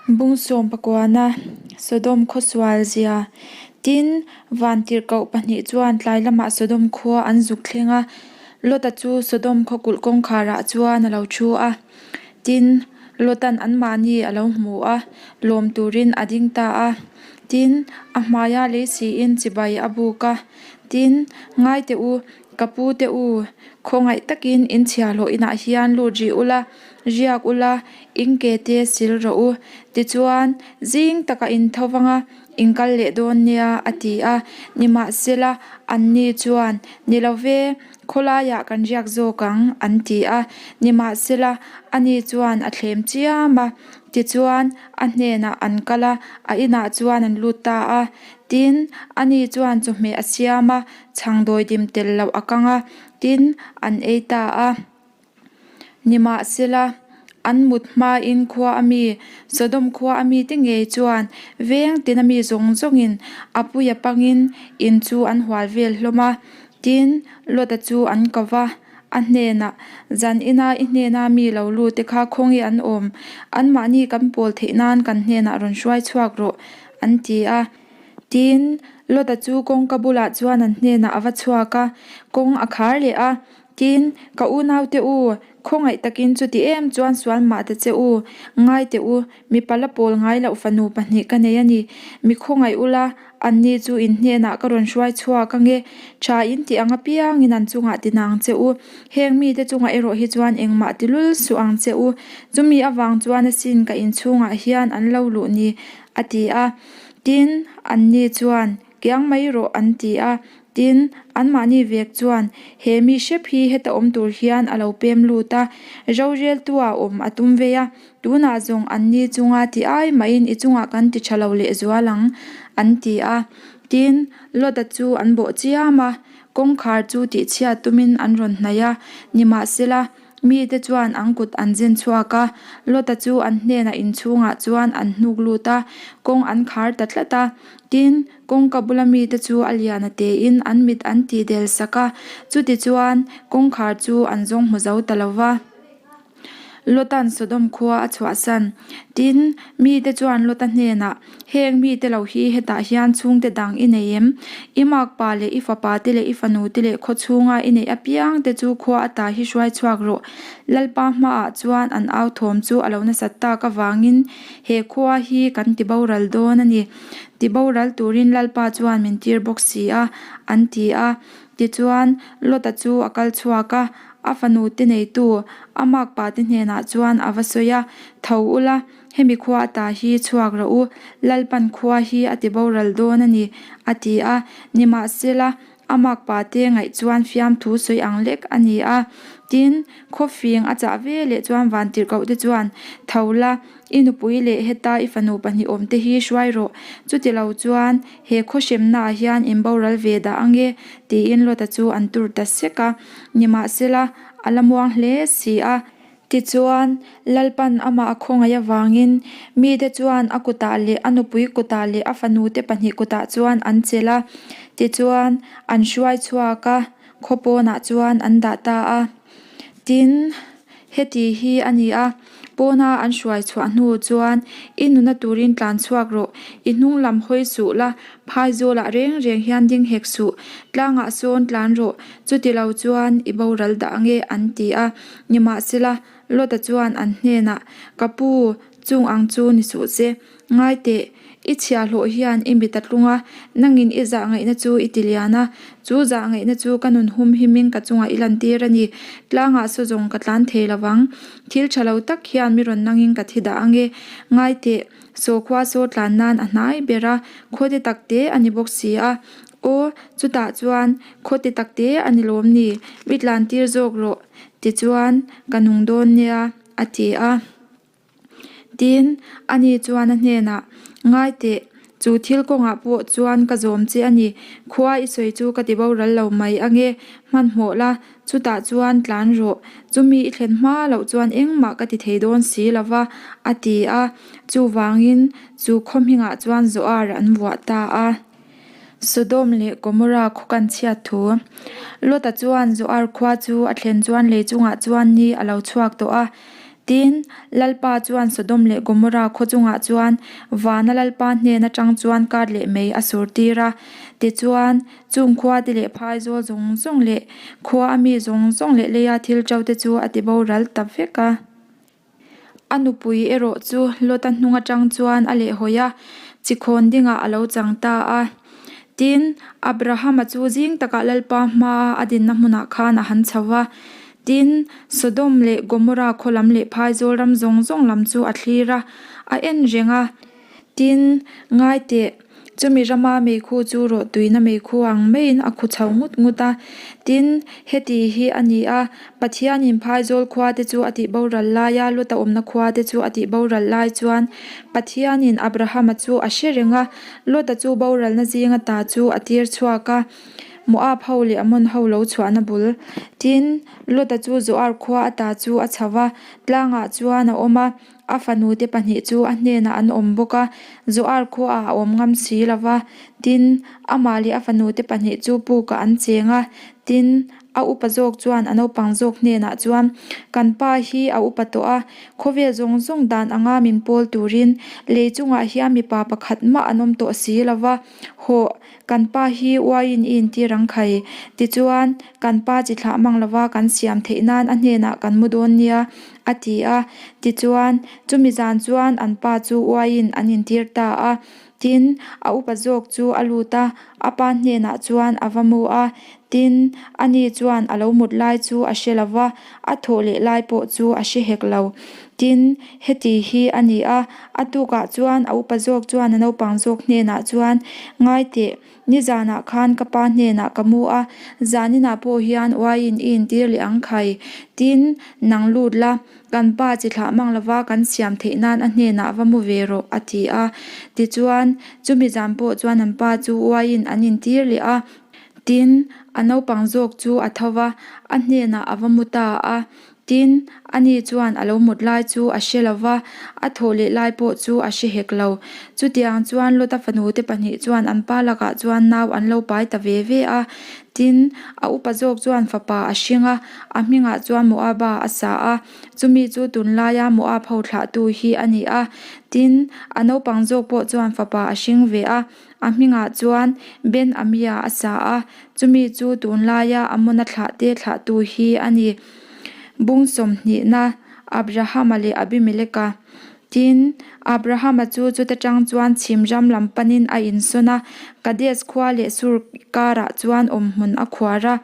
Bung sawmpakuana Sodom khaw sual zia. Tin, vantirhkoh pahnih chuan tlai lamah Sodom khua an zuk thleng a, Lota chu Sodom khaw kulh kawngkharah chuan a lo thu a. Tin, Lotan anmahni a lo hmu a, lawm turin a ding ta a. Tin, a hmaia lei siin chibai a buk a. Tin, ngai teh u, ka pu te u, khawngaih takin in chhiahhlawh inah hian lut rih ula, riak ula, in ke te sil rawh u. Tichuan, zing taka in tho vang a, in kal leh dawn nia, a ti a. Nimahsela, anni chuan, Ni lo ve, khawlaiah kan riak zawk ang, an ti a. Nimahsela, ani chuan a thlem chiam a. Tichuan, a hnenah an kal a, a inah chuan an lut ta a. Tin, ani chuan chawhmeh a siam a, chhangdawi dim tel loh a kang a, tin, an ei ta a. Nimahsela, an mut hmain khua a mi, Sodom khua a mite ngei chuan veng tina mi zawng zawngin a puia pangin in chu an hual vel hlawm a. Tin, Lota chu an ko va, a hnenah, Zan ina i hnena mi lo lut te kha khawnge an awm? Anmahni kan pawl theih nan kan hnenah rawn hruai chhuak rawh, an ti a. Tin, Lota chu kawngka bulah chuan an hnenah a va chhuak a, kawng a khar leh a. Tin, ka unaute u, khawngaih takin chuti em chuan sual mah ta che u, ngai teh u, mipa la pawl ngai loh fanu pahnih ka nei a ni. Mi khawngaih ula, anni chu in hnenah ka rawn hruai chhuak ange, tha in tih ang apiangin an chungah ti nang che u. Heng mite chungah erawh hi chuan engmah ti lul suh ang che u. Chumi avang chuan asin ka inchhungah hian an lo luh ni, a ti a. Tin, anni chuan, Kiang mai rawh an ti a, tin, anmahni vek chuan he mi hrep hi heta awm tur hian a lo pem lut a, roreltua awm a tum vei a, tunah zawng anni chunga ti ai mahin i chungah kan ti tha lo lehzual ang, an ti a. Tin, Lota chu an bawh chiam a, kawngkhar chu tihchhiat tumin an rawn hnaih a, nimahsela, Mite chuan an kut an zen chhuak a, Lota chu an hnenah inchhungah chuan an hnuk lut a, kawng an khar ta tlat a. Tin, kawngka bula mite chu a lian a tein an mit an tih del sak a, chutichuan kawngkhar chu an zawng hmu zo ta lo va. Lota'n Sodom khua a chhuahsan. Tin, mite chuan Lota hnenah, Heng mite lo hi hetah hian chhungte dang i nei em? I makpa leh i fapa te leh i fanu te leh khaw chhunga i neih apiang te chu khua ata hi hruai chhuak rawh. Lalpa hmaah chuan an au thawm chu a lo nasat tak avangin he khua hi kan ti boral dawn a ni. Ti boral turin Lalpa chuan min tir bawk si a, an ti a. Tichuan, Lota chu a kal chhuak a, a fanu te neitu, a makpa te hnenah chuan a va sawi a, Tho ula, Hemi khua ata hi chhuak rawh u, Lalpan khua hi a ti boral dawn a ni, a ti a. Nimahsela, a makpa te ngaih chuan fiamthu sawi ang lek a ni a. Tin, khawfing a chah ve leh chuan vantirhkoh te chuan, Tho la, i nupui leh heta i fanu pahnih awm te hi hruai rawh, chuti lo chuan he khaw hremnaah hian in boral ve dah ang e, tiin Lota chu an tur ta sek a. Nimahsela, a la muang hle si a. Tichuan, Lalpan amah a khawngaih avangin mite chuan a kutah leh a nupui kutah leh a fanute pahnih kutah chuan an chelh a. Tichuan, an hruai chhuak a, khaw pawnah chuan an dah ta a. Tin, heti hi a ni a, pawna an hruai chhuah hnu chuan i nuna turin tlan chhuak rawh, i hnung lam hawi suh la, phaizawlah reng reng hian ding hek suh, tlangah sawn tlan rawh, chuti lo chuan i boral dah ange, an ti a. Nimahsela, Lota chuan an hnenah, Ka pu, chung ang chu ni suh che. Ngai teh, i chhiahhlawh hian i mit a tlung a, nangin i zah ngaihna chu i ti lian a. Chu zah ngaihna chu ka nun hum himin ka chungah i lantir a ni. Tlangah saw zawng ka tlan thei lo vang. Thil tha lo tak hian mi rawn nangin ka thi dah ang e. Ngai teh, saw khua saw tlan nan a hnai ber a, khawte takte a ni bawk si a. Aw, chutah chuan khawte takte a ni lawm ni, mi tlan tir zawk rawh. Tichuan, ka nung dawn nia, a ti a. Tin, ani chuan a hnenah, Ngai teh, chu thil kawngah pawh chuan ka zawm che a ni. Khua i sawi chu ka ti boral lo mai ange, hmanhmawh la, chutah chuan tlan rawh. Chumi i thlen hma loh chuan engmah ka ti thei dawn si lo va, a ti a. Chuvangin, chu khaw hmingah chuan Zoar an vuah ta a. Sodom leh Gomorrah khaw kan chhiat thu. Lota chuan Zoar khua chu a thlen chuan lei chungah chuan ni a lo chhuak tawh a. Tin, Lalpa chuan Sodom leh Gomorra khaw chungah chuan vana Lalpa hnen atang chuan kar leh mei a sur tir a. Tichuan, chung khua te leh phaizawl zawng zawng leh khua a mi zawng zawng leh leia thil ṭo te chu a ti boral ta vek a. A nupui erawh chu Lota hnung atang chuan a lehhawi a, chikhawn dingah a lo chang ta a. Tin, Abrahama chu zing takah Lalpa hmaa a dinna hmunah khan a han chho va. Tin, Sodom leh Gomorra khaw lam leh phaizawl ram zawng zawng lam chu a thlir a, a en reng a. Tin, ngai teh, chumi rama meikhu chu rawhtuina meikhu ang maiin a khu chho ngut ngut a. Tin, heti hi a ni a, Pathianin phaizawl khuate chu a tih boral laia Lota awmna khuate chu a tih boral lai chuan Pathianin Abrahama chu a hre reng a, Lota chu boralna zinga ta chu a tir chhuak a, Moab ho leh Ammon ho lo chhuahna bul. Tin, Lota chu Zoar khua ata chu a chho va, tlangah chuan a awm a, A fanute pahnih chu a hnenah an awm bawk a, Zoar khuaah a awm ngam si lo va. Tin, amah leh a fanute pahnih chu pukah an cheng a. Tin, a upa zawk chuan a naupang zawk hnenah chuan, Kan pa hi a upa tawh a, khawvel zawng zawng dan anga min pawl turin lei chungah hian mipa pakhat mah an awm tawh si lo va. Hawh, kan pa hi uaiin i intir ang khai. Tichuan, kan pa chi thlah mang lova kan siam theih nan a hnenah kan mu dawn nia, a ti a. Tichuan, chumi zan chuan an pa chu uaiin an intir ta a. Tin, a upa zawk chu a lut a, a pa hnenah chuan a va mu a. Tin, ani chuan a lo mut lai chu a hre lo va, a thawh leh lai pawh chu a hre hek lo. Tin, heti hi a ni a, a tukah chuan a upa zawk chuan a naupang zawk hnenah chuan, Ngai teh, nizanah khan ka pa hnenah ka mu a, zaninah pawh hian uaiin i intir leh ang khai. Tin, nang lut la, kan pa chi thlah mang lova kan siam theih nan a hnenah va mu ve rawh, a ti a. Tichuan, chumi zan pawh chuan an pa chu uaiin an intir leh a. Tin, a naupang zawk chu a tho va, a hnenah a va mu ta a. Tin, ani chuan a lo mut lai chu a hre lo va, a thawh leh lai pawh chu a hre hek lo. Chutiang chuan Lota fanute pahnih chuan an pa lakah chuan nau an lo pai ta ve ve a. Tin, a upa zawk chuan fapa a hring a, a hmingah chuan Moaba a sa a. Chumi chu tunlaia Moab ho thlahtu hi a ni a. Tin, a naupang zawk pawh chuan fapa a hring ve a. A hmingah chuan Ben Amia a sa a, chumi chu tunlaia Amona thlahte thlahtu hi a ni. Bung sawmhnihna, Abrahama leh Abimeleka. Tin, Abrahama chu chuta tang chuan chhim ram lam panin a insawn a, Kades khua leh Sur karah chuan awmhmun a khuar a,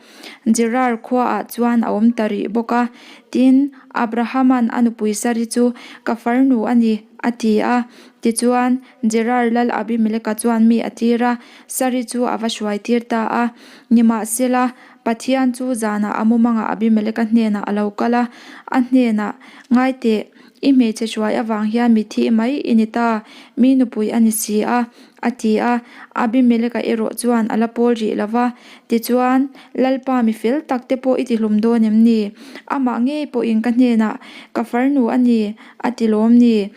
Gerar khuaah chuan a awm ta rih bawk a. Tin, Abrahama'n a nupui Sari chu, Ka farnu a ni, a ti a. Tichuan, Gerar lal Abimeleka chuan mi a tir a, Sari chu a va hruai tir ta a. Nimahsela, Pathian chu zanah a mumangah Abimeleka hnenah a lo kal a, a hnenah, Ngai teh, i hmeichhe hruai avang hian mitthi mai i ni ta, mi nupui a ni si a, a ti a. Abimeleka erawh chuan a la pawl rih lo va. Tichuan, Lalpa mi fel tak te pawh i tihlum dawn em ni? Amah ngei pawhin ka hnenah, Ka farnu a ni, a ti lawm ni?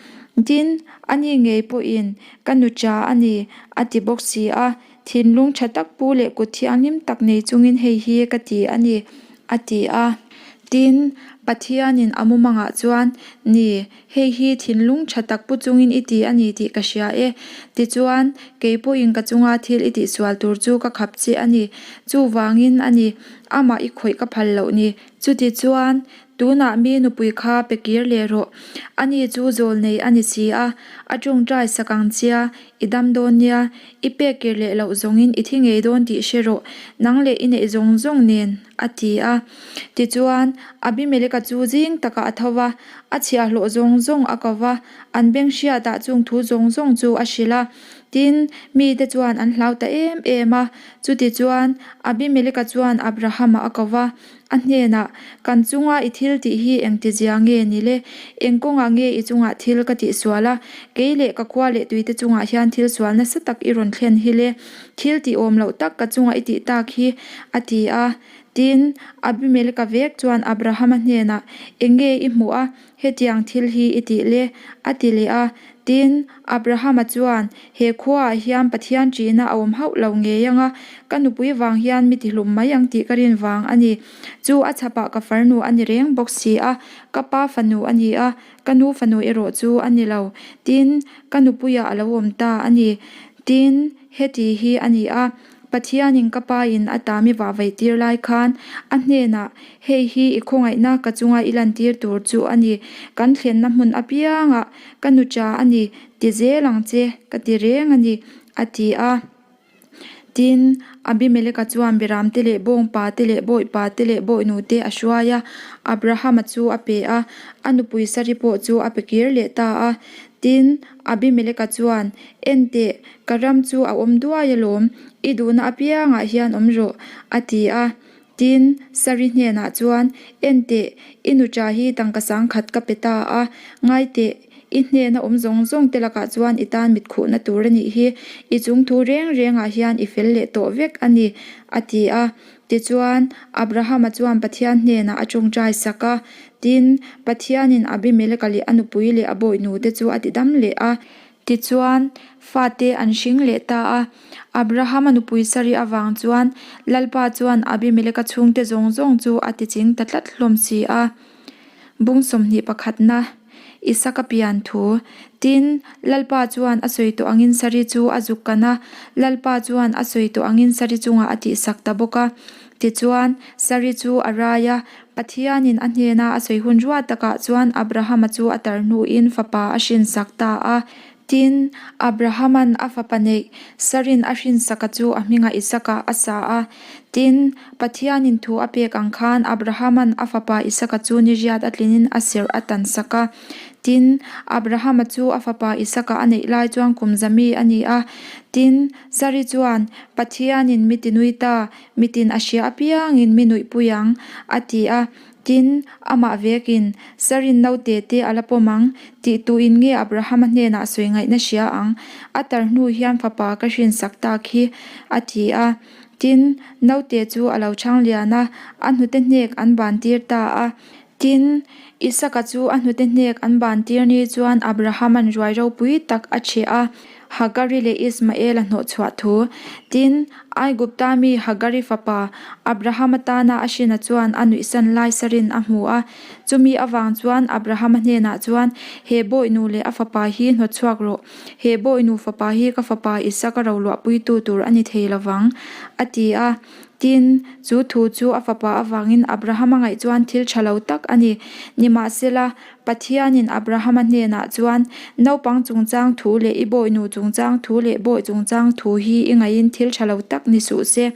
Tin, ani ngei pawhin ka nu cha a ni, a ti bawk si a. Thinlung tha tak pu leh kut thianghlim tak nei chungin hei hi ka ti a ni, a ti a. Tin, Pathianin a mumangah chuan, Ni, hei hi thinlung tha tak pu chungin i ti a ni tih ka hria e. Tichuan, kei pawhin ka chunga thil i tihsual tur chu ka khap che a ni. Chuvangin a ni, amah i khawih ka phal loh ni. Chutichuan, tunah mi nupui kha pe kir leh rawh. Ani chu zawl nei a ni si a, a tawngtai sak ang chia, i dam dawn nia, i pek kir leh loh zawngin i thi ngei dawn tih hre rawh, nang leh i neih zawng zawng nen, a ti a. Tichuan, Abimeleka chu zing takah a tho va, a chhiahhlawh zawng zawng a ko va, an beng hriatah chung thu zawng zawng chu a hrilh a. Tin, mite chuan an hlau ta em em a. Chutichuan, Abimeleka chuan Abrahama a ko va, a hnenah, Kan chunga i thil tih hi engtizia nge ni le? Eng kawngah nge i chungah thil ka tihsual a? Kei leh ka khua leh tuite chungah hian thil sual nasa tak i rawn thlen hi le? Thil tih awm loh tak ka chunga i tih tak hi, a ti a. Tin, Abimeleka vek chuan Abrahama hnenah, Eng nge i hmuh a, hetiang thil hi i tih le? a ti leh a. Tin, Abrahama chuan, He khuaah hian Pathian ṭihna a awm hauh lo ngei ang a, ka nupui vang hian mi tihlum mai ang tih ka rin vang a ni. Chu a chhapah ka farnu a ni reng bawk si a, ka pa fanu a ni a, ka nu fanu erawh chu a ni lo. Tin, ka nupuiah a lo awm ta a ni. Tin, heti hi a ni a, Pathianin ka pain a ta mi vah vaih tir lai khan a hnenah, Hei hi i khawngaihna ka chunga i lantir tur chu a ni, kan thlenna hmun apiangah ka nu cha a ni, ti zel ang che, ka ti reng a ni, a ti a. Tin, Abimeleka chuan Biramte leh Bawngpa te leh Bawihpa te leh Bawihnu te a hruai a, Abrahama chu a pe a, a nupui Sari pawh chu a pe kir leh ta a. Tin, Abimeleka chuan, En teh, ka ram chu a awm duai alawm, i duhna apiangah hian awm rawh, a ti a. Tin, Sari hnenah chuan, En teh, i nuṭa hi tangka sangkhat ka pe ta a, ngai teh, i hnena awm zawng zawng te lakah chuan i tan mitkhuhna tur a nih hi, i chung thu reng rengah hian i fel leh tawh vek a ni, a ti a. Tichuan, Abrahama chuan Pathian hnenah a ṭawngṭai sak a. Tin, Pathianin Abimeleka leh a nupui leh a bawihnute chu a tidam leh a. Tichuan, fate an hring leh ta a. Abrahama nupui Sari avang chuan Lalpa chuan Abimeleka chhungte zawng zawng chu a tiching ta tlat hlawm si a. Bung 21 pakhatna, Isaka pian thu. Tin, Lalpa chuan a sawi tawh angin Sari chu a zuk kan a, Lalpa chuan a sawi tawh angin Sari chungah a tihsak ta bawk a. Tichuan, Sari chu a rai a, Pathianin a hnena a sawi hun ruat takah chuan Abrahama chu a tar hnuin fapa a hrinsak ta a. Tin, Abrahama'n a fapa neih Sarin a hrinsaka chu a hmingah Isaka a sa a. Tin, Pathianin thu a pek ang khan Abrahama'n a fapa Isaka chu ni riat a tlinin a serh a tansak a. Tin, Abrahama chu a fapa Isaka a neih lai chuan kum zami a ni a. Tin, Sari chuan, Pathianin mi tinui ta, Mitin a hria apiangin mi nuihpui ang, a ti a. Tin, amah vekin, Sarin naute te a la pawm ang, tih tuin nge Abrahama hnenah sawi ngaihna hria ang? A tar hnu hian fapa ka hrinsak tak hi, a ti a. Tin, naute chu a lo chhang lian a, a hnute hnek an ban tir ta a. Tin, Isaka chu a hnute hnek an ban tir ni chuan Abrahama'n ruai ropui tak a chhe a, Hagari leh Ismaela hnawhchhuah thu. Tin, Aigupta mi Hagari fapa Abrahama tana a hrina chuan a nuihsan lai sarin a hmu a. Chumi avang chuan Abrahama hnenah chuan, He bawihnu leh a fapa hi hnawtchhuak rawh. He bawihnu fapa hi ka fapa Isaka roluahpuitu tur a ni thei lovang, a ti a. Tin, chu thu chu a fapa avangin Abrahama ngaih chuan thil tha lo tak a ni. Nimahsela, Pathianin Abrahama hnenah chuan, Naupang chungchang thu leh i bawihnu chungchang thu leh bawih chungchang thu hi i ngaihin thil tha lo tak ni suh se.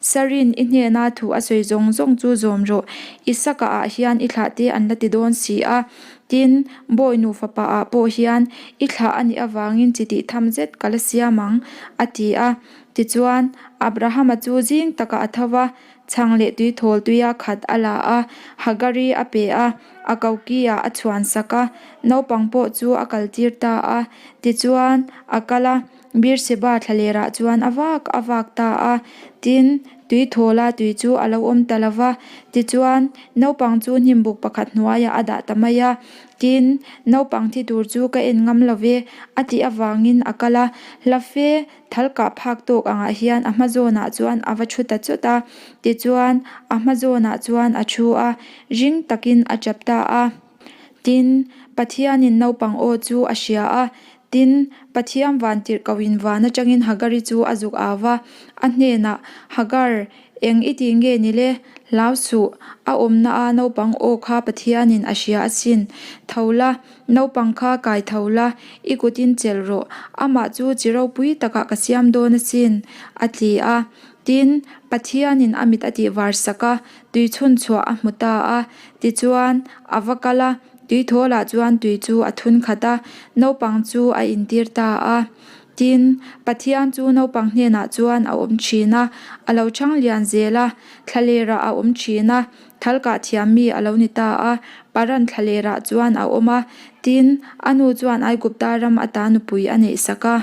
Sarin i hnena thu a sawi zawng zawng chu zawm rawh. Isaka ah hian i thlah te an la ti dawn si a. Tin, bawihnu fapa ah pawh hian i thlah a nih avangin chi tih tham zet ka la siam ang, a ti a. Tichuan, Abrahama chu zing takah a tho va, chhang leh tuithawl tuia khat a la a, Hagari a pe a, a koki-ah a chhuan sak a, naupang pawh chu a kaltir ta a. Tichuan, a kal a, Beersheba thlalerah chuan a vak a vak ta a. Tin, tuithawla tui chu a lo awm ta lo va. Tichuan, naupang chu hnimbuk pakhat hnuaiah a dah ta mai a. Tin, naupang thi tur chu ka en ngam lo ve, a tih avangin a kal a, hla fe Thal kah phak tawk angah hian a hma zawnah chuan a va thu ta chawt a, tichuan a hma zawnah chuan a thu a, ring takin a tap ta a. Tin, Pathianin naupang aw chu a hria a, tin, Pathian van tirhkohin van atangin Hagari chu a zuk au va, a hnenah, Hagar, eng i tih nge ni le? Hlau suh, a awmna a naupang aw kha Pathianin a hria asin. Tho la, Naupang kha kai tho la, i kutin chelh rawh, amah chu chi ropui takah ka siam dawn asin, a ti a. Tin, Pathianin a mit a tih var sak a, tui chhun chhuah a hmu ta a. Tichuan, a va kal a, tui thawlah chuan tui chu a thun khat a, naupang chu a intir ta a. Tin, Pathian chu naupang hnenah chuan a awm thin a, a lo chhang lian zel a, thlalerah a awm thin a, Thal kah thiam mi a lo ni ta a, Paran thlalerah chuan a awm a, tin, a nu chuan Aigupta ram ata nupui a neih sak a.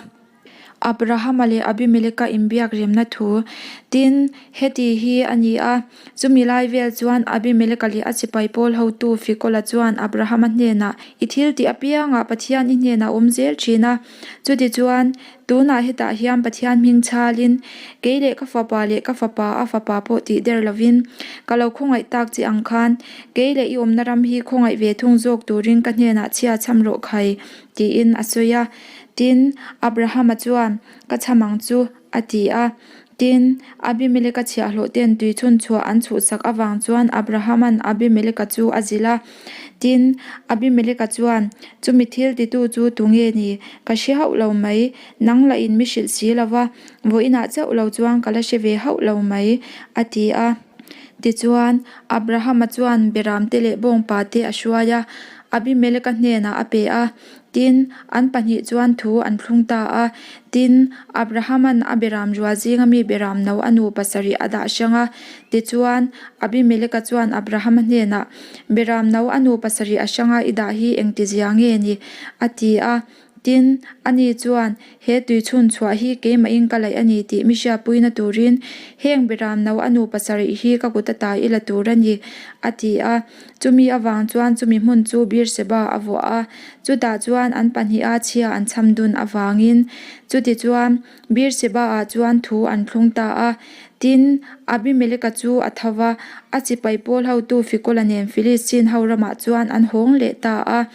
Abrahama leh Abimeleka inbiak remna thu. Tin, heti hi a ni a, chumi lai vel chuan Abimeleka leh a sipai pawl hotu Fikola chuan Abrahama hnenah, I thil tih apiangah Pathian i hnenah awm zel thin a. Chutichuan, tunah hetah hian Pathian hming chhalin, kei leh ka fapa leh ka fapa a fapa pawh tih der lovin, ka lo khawngaih tak che ang khan, kei leh i awmna ram hi khawngaih ve thung zawk turin ka hnenah chhia chham rawh khai, tiin a sawi a. Tin, Abrahama chuan, Ka chham ang chu, a ti a. Tin, Abimeleka chhiahhlawhte'n tui chhun chhuah an chhuhsak avang chuan Abrahama'n Abimeleka chu a zilh a. Tin, Abimeleka chuan, Chumi thil titu chu tu nge ni? Ka hre hauh lo mai. Nang lahin mi hrilh si lo va, vawiinah chauh lo chuan ka la hre ve hauh lo mai, a ti a. Tichuan, Abrahama chuan Beramte leh bawngpate a hruai a, Abimeleka hnenah a pe a. Tin, an pahnih chuan thu an thlung ta a. Tin, Abrahama'n a beram rual zinga mi beram no a nu pasarih a dah hrang a. Tichuan, Abimeleka chuan Abrahama hnenah, Beram no a nu pasarih a hranga i dah hi engtizia nge ni? a ti a. Tin, ani chuan, He tuichhun chhuah hi keimahin ka laih a ni tih mi hriatpuina turin heng beram no a nu pasarih hi ka kut ata i la tur a ni, a ti a. Chumi avang chuan chumi hmun chu Beersheba a vuah a, chutah chuan an pahniha chhia an chham dun avangin. Chutichuan, Beersheba-ah chuan thu an thlung ta a. Tin, Abimeleka chu a tho va, a chipai pawl hotu Fikola nen Filistin ho ramah chuan an hawng leh ta a.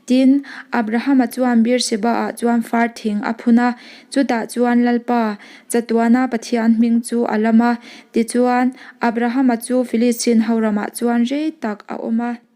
Tin, Abrahama chuan Beersheba-ah chuan far thing a phun a, chutah chuan Lalpa, chatuana Pathian hming chu a lam a. Tichuan, Abrahama chu Filistin ho ramah chuan rei tak a awm a.